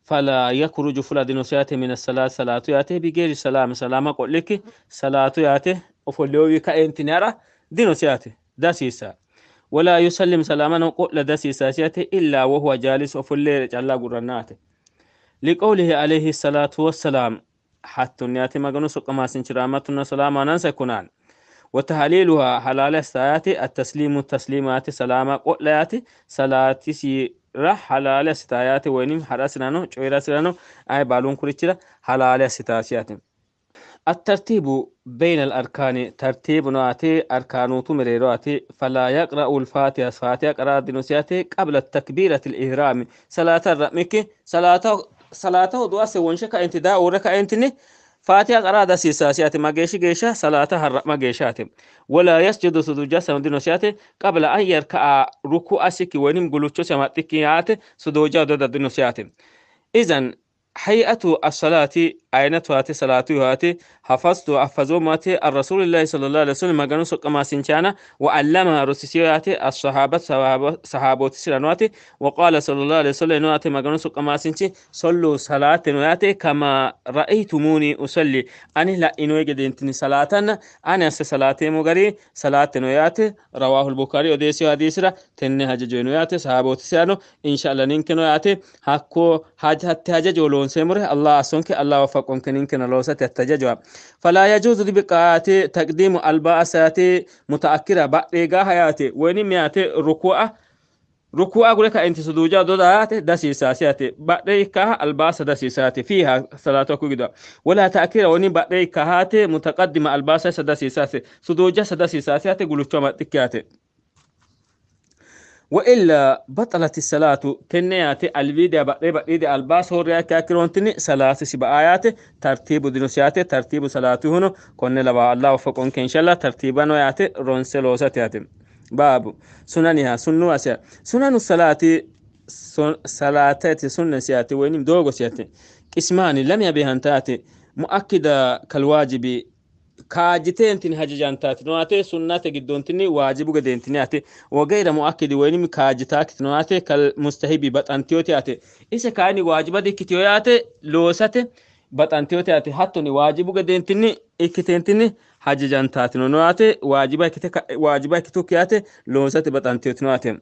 فلا يخرج فلا دينوسيات من الصلاة صلاة ياته بغير سلام سلام قلك صلاة ياته وفلوي كأنتنارا دينوسيات داسيسا ولا يسلم سلاما قل داسيسا سياته إلا وهو جالس وفلي جل قرنات لقوله عليه الصلاة والسلام حتى نياتي مغنو سقما سنشرامتنا سلاما ننسى كنان وتهليلها حلال الساعات التسليم التسليمات سلامة قلات صلاة سيرة حلال الستايات وينم حراسنانو جويراسنانو أي بالون كريتشرا حلال الستاسيات الترتيب بين الأركان ترتيب نواتي أركانو تمريراتي فلا يقرأ الفاتحة فاتحة قراءة دينوسياتي قبل التكبيرة الإحرام صلاة الرمك صلاة دواس ونشك انتداء وركع انتني فاتحة قراءة سيساسيات ما جيش جيشة صلاة هر جيشات ولا يسجد سجود سمدينوسيات قبل أن يركع ركوع سكي ونم قلوتشو سماتكيات سجود دودنوسيات إذن هيئة الصلاة أين تواتي صلاتها حفظت أحفظوا الرسول الله صلى الله عليه وسلم ما قالوا سق ما سنشانا وعلمها رسيسيات الصحابة صحابة سلانواتي وقال صلى الله عليه وسلم نواتي ما قالوا سق ما سنشي صلوا صلاة نواتي كما رأيتموني أصلي أنا لا إنو يجد انتني صلاة أنا أس صلاة مغري صلاة نواتي رواه البخاري وديسي حديث تنه حجج نواتي صحابة سلانو إن شاء الله نينك نواتي حكو حاج حتى حجج Loonseemmore Allah assonke, Allah waffaqonke ninkeno loosate attajajoa. Falaa yajuuzu dibiqqaate taqdiimu albaa assaate mutaakkira badheegaa hayaate woynim yaate ruku'a ruku'a gure ka inti suduja dodaate dasiisaasiyate badhe ikkaha albaasa dasiisaate fiiha salaatu akku gido wala ta'kira woni badhe ikkahaate mutaqaddima albaasa isa dasiisaase suduja sa dasiisaasiyate gulucho amaxxikkiyate. وإلا بطلت الصلاة. تنياتي الفيديو بقري بقري الباس هو رياك كيرونتني صلاة سبع آيات ترتيب دينوسياتي ترتيب صلاته هنا كون لبا الله وفقون إن شاء الله ترتيبا وياتي رونسلوساتي. باب سننها سنو أسيا سنن الصلاة صلاتات سنة سياتي وينم دوغو سياتي قسمان لم يبهن تاتي مؤكدة كالواجب kaajiteentini hajajantaatinoate sunnate giddontini waajibu gedeentini ate wagayra muakkidi woynim kaajitaakitinoate kal mustahibi baxantiyote ate ise kayini waajiba dikkitiyo yaate loosate baxantiyote ate hattoni waajibu gedeentini ikkiteentini hajajantaatino noate waajiba ikkite waajiba ikkitukki yaate loosate baxantiyotino ate.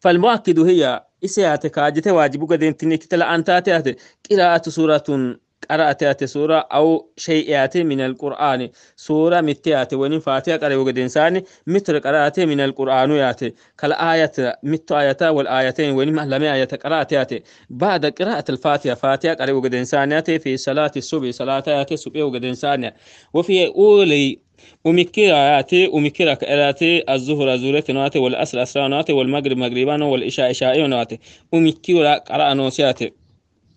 فالمؤكد هي إسياتي كاجته واجب قدينتني كتلا أنتاتي قراءة سورة قرأت سورة أو شيء من القرآن سورة متيات ونين فاتحة قرأ وقد إنسان متر قرأت من القرآن ياتي كالآية مت آية والآيتين ونين لم آية قرأت ياتي بعد قراءة الفاتحة فاتحة قرأ وقد إنسان ياتي في صلاة الصبح صلاة ياتي الصبح وقد إنسان وفي أولي ومكيرا ياتي ومكيرا كأراتي الظهر زورة نواتي والأسر أسرى نواتي والمغرب مغربان والإشاء إشاء نواتي ومكيرا قرأ نوسياتي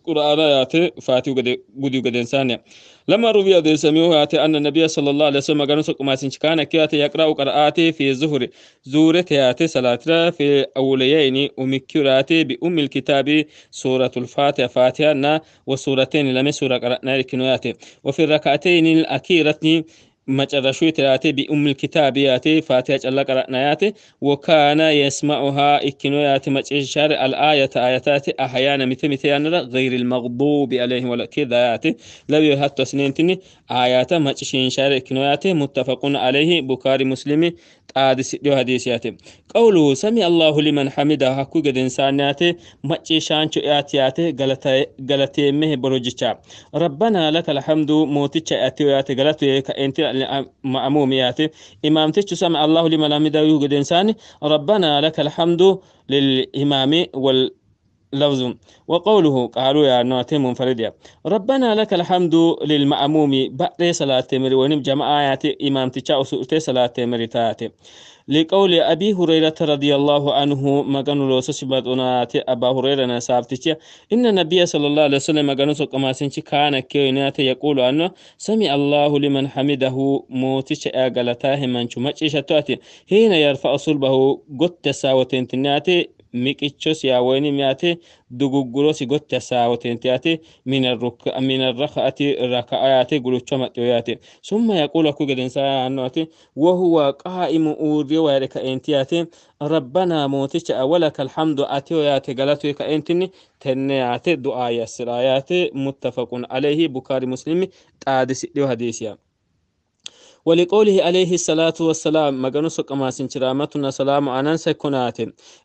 قرآن ياتي فاتي قدي قد إنسان. لما روي ذي سمعه ياتي أن النبي صلى الله عليه وسلم قال سق ما كان كياتي يقرأ قراءاتي في الظهر زورة ياتي صلاة في أوليين ومكيراتي بأم الكتاب سورة الفاتحة فاتحة وسورتين لم سورة قرأنا لكنواتي وفي الركعتين الأخيرة مجرشويت ياتي بأم الكتاب ياتي فاتحة الله قرأنا ياتي وكان يسمعها إكنو ياتي مجرشار الآية آياتات أحيانا متى متى غير المغضوب عليهم ولا كذا ياتي لو يهتو سنينتني آيات مجرشين شار إكنو ياتي متفق عليه بخاري مسلم حديث حديث ياتي. قوله سمع الله لمن حمده حقو قد إنسان ياتي مجرشان ياتي ياتي غلطي مه بروجيشا ربنا لك الحمد موتيشا ياتي ياتي غلطي كأنت مأموم ياتي إمام تسمع الله لمن حمده يوجد إنسان ربنا لك الحمد للإمام واللفظ. وقوله قالوا يا نواتي منفرد ربنا لك الحمد للمأموم بعد صلاة مري جماعة ياتي إمام تشاء سؤتي صلاة مري تاتي لقول أبي هريرة رضي الله عنه مغنو لوسس بدونات أبا هريرة نسابتك إن النبي صلى الله عليه وسلم مغنو سقما سنش كان كينات يقول أنه سمع الله لمن حمده موتش أغلتاه من شمتش حين يرفع صلبه قد ساوتين تناتي miqichos yaa woynim yaate duguggurosi gotti asaawoteenti yaate min arraka'ati raka'a yaate gulucho maxxiyo yaate summa yaqulu akku gedensaa yaanno yaate wahuwa qaa'imu uurriyo waayre ka'eenti yaate rabbanaa mooticha awalaka alhamdu atiyo yaate galatoy ka'eentinni tenne yaate du'aa yassiraa yaate muttafaqun alayhi bukaari muslimi xaadisidhiyo hadiisiya. ولقوله عليه الصلاة والسلام مغنو سقما سنشرامتنا سلام عنان سكنات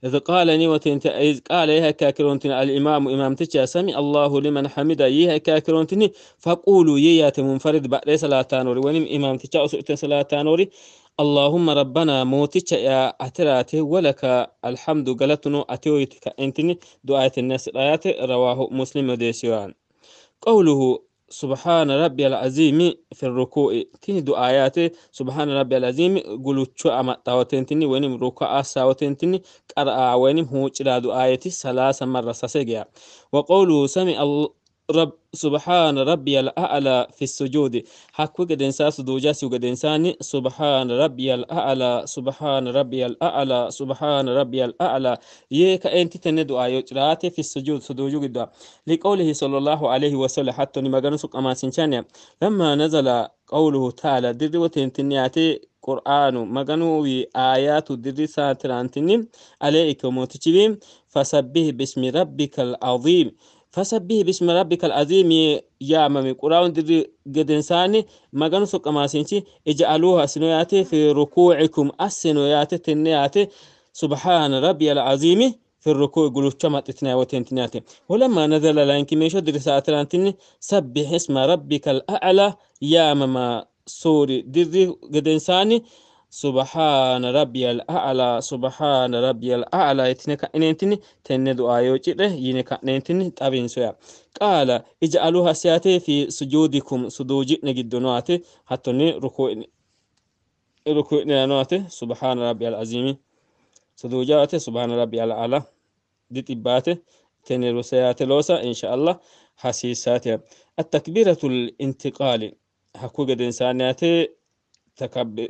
إذ قال نيوتين إذ قال يها كاكرونتين الإمام إمام تجا سمع الله لمن حمده يها كاكرونتين فقولوا ييات منفرد بعد صلاة نوري ونم إمام تجا أسؤت صلاة نوري اللهم ربنا موتك يا أتراتي ولك الحمد قلتنو أتويتك أنتني دعاء الناس الآيات رواه مسلم وديسيوان. قوله سبحان ربي العظيم في الركوع تني دعايات سبحان ربي العظيم قلوا شو أما تاوتين تني وينم ركوع ساوتين تني قرأ وينم هو جرا دعايتي ثلاث مرة سسجع. وقوله سمع رب سبحان ربي الأعلى في السجود حكو قد إنسان سدوجا قد إنسان سبحان ربي الأعلى سبحان ربي الأعلى سبحان ربي الأعلى يك أنت تندو آيات في السجود سدوجو قد لقوله صلى الله عليه وسلم حتى نمغنو سق أما سنشانيا لما نزل قوله تعالى دري وتنتنياتي قرآن مغنوي آيات دري ساترانتني عليك موتشبيم فسبه باسم ربك العظيم فسبه باسم ربك العظيم يا مامي قرآن دري قدنساني مغنو سق أما سنشي اجعلوها سنوياتي في ركوعكم السنوياتي تنياتي سبحان ربي العظيم في الركوع قلوش ما تتناوتين ولما نزل لانك ميشو درساترانتني سبح اسم ربك الأعلى يا ماما سوري دري قدنساني سبحان ربي الأعلى سبحان ربي الأعلى يتنك إنتني تندو آيو جره ينك إنتني تابين سويا قال اجعلوها سياتي في سجودكم سدوجي نجدنواتي حتى ركوع ركوع نواتي سبحان ربي العظيم سدوجاتي سبحان ربي الأعلى دي تباتي تنيرو سياتي لوسا إن شاء الله حسيساتي التكبيرة الانتقال حقوق الإنسانياتي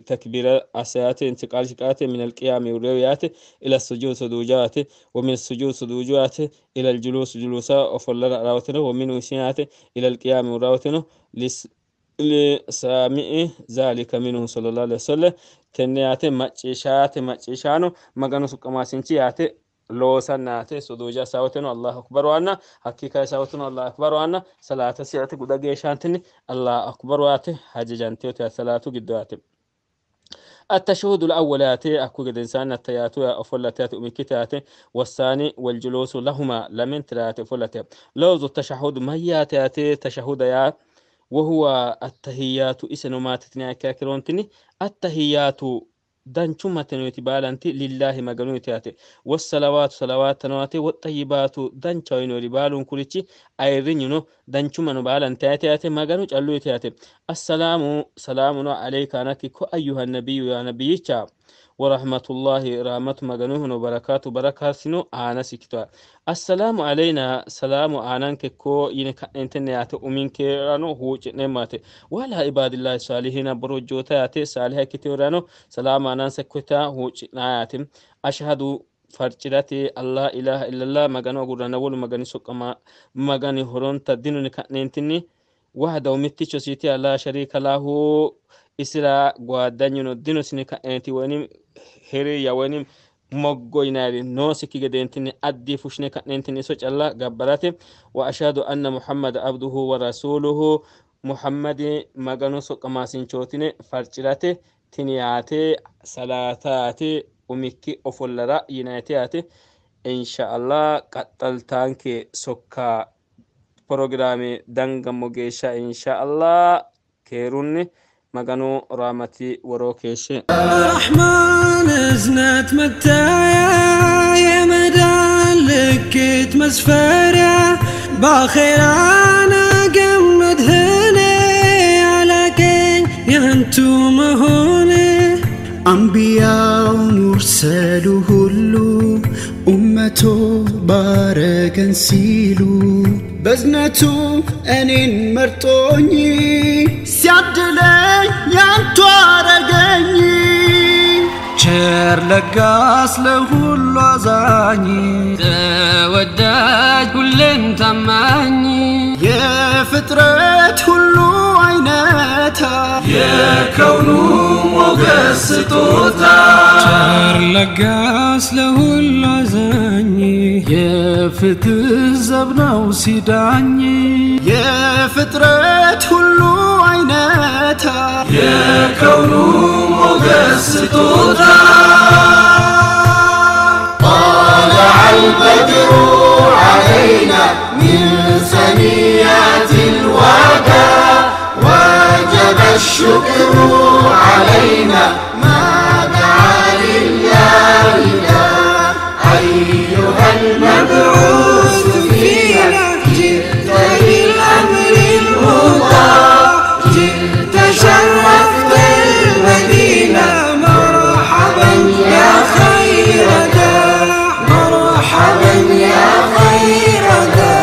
تكبيرة أسياتي انتقال شكاتي من القيام والرؤيات إلى السجود سدوجات ومن السجود سدوجات إلى الجلوس جلوسا وفلر راوتنه ومن وسيات إلى القيام وراوتنه لسامع ذلك منه صلى الله عليه وسلم تنياتي مچيشات مچيشانو مغانو سقماسنچياتي لوسناتي سدوجا ساوتنو الله أكبر وانا حقيقة ساوتنو الله أكبر وانا صلاة سياتي قد جيشانتني الله أكبر واتي حاجة جانتيو صلاة قدواتي التشهد الأولاتي أكو قد إنسان التياتو أفلتات أمكتاتي والثاني والجلوس لهما لمن تلاتي أفلتي لوز التشهد مياتاتي تشهد يا وهو التهيات إسنو ما تتنيا كاكرونتني التهيات danchummatenoyti baalanti lillahi maganuyti wassalawaatu salawaatanoati woxayyibaatu danchawainori baalunkurichi ayirrinyuno danchumano baalanti ayate maganu calluyte ate assalaamu salaamuno alayka anaki ko ayyuha nabiyyu ya nabiyyicha ورحمة الله رحمة مغنوهن وبركاته بركاتنا آنا سكتوا السلام علينا سلام آنانك كو ينك انتنيات أمينك رانو هو نمات وعلى عباد الله الصالحين بروجوتا صالحة كتورانو سلام آنان سكتا هو نايات أشهد farcirate allah ilaha illallah magano agurana wolu magani soqqama magani horonta dinuni ka'neentinni wahdahu mitticho siiti la sharika lahu isira gwaadanyino dinosini ka'neenti wonim heriya wonim moggo yinayri noosikki gedeentini addii fushine ka'neentini iso calla gabbarate wa ashhadu anna muhammada abduhu wa rasuluhu muhammadi maganu soqqamaasinchootine farcirate tini yaate salaataate umikki ofollara yinayte yaate insha allah qaxxaltaanke sokka prograame dangammo geeshsha insha allah keerunni maganu raamati woroo keeshshe رحمن ازنت متايا يا مدان لكيت مسفرة باخر انا قمد هني على كين ينتو مهوني አንቢያው ሙርሰሉ ሁሉ ኡመቶ ባረከን ሲሉ በዝነቱ እኔን መርጦኝ ሲያድለኝ ያንቱ አረገኝ ቸር ለጋስ ለሁሉ አዛኝ ተወዳጅ ሁሌም ታማኝ የፍጥረት ሁሉ አይነታ የከውኑ ሞገስ ስጦታ ቸር ለጋስ ለሁሉ አዛኝ የፍትህ ዘብ ነው ሲዳኝ የፍጥረት ሁሉ አይነታ የከውኑ ሞገስ ስጦታ طلع البدر علينا من ثنيات الوداع وجب الشكر علينا ما دعا لله داع أيها المبعوث فينا جئت بالأمر المطاع جئت شرفت المدينة مرحبا يا خير داع مرحبا يا خير داع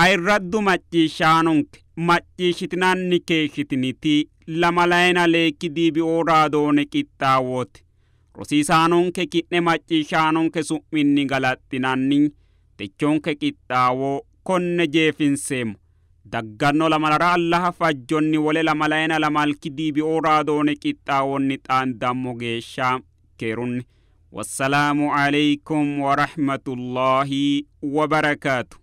Ayirraddu macciishshaanonke macciishshitinanni keeshshitiniti lamalayina leekki diibioo raadoone qixxaawooti rosiisaanonke ki'ne macciishshaanonke su'minni galaxxinanni techonke qixxaawo konne jeefinseemmo dagganno lamalara allaha fajjonni wole lamalayina lamalki diibioo raadoone qixxaawonni xaandammo geeshsha keerunni wassalaamu alaykum warahmatullaahi wabarakaatu.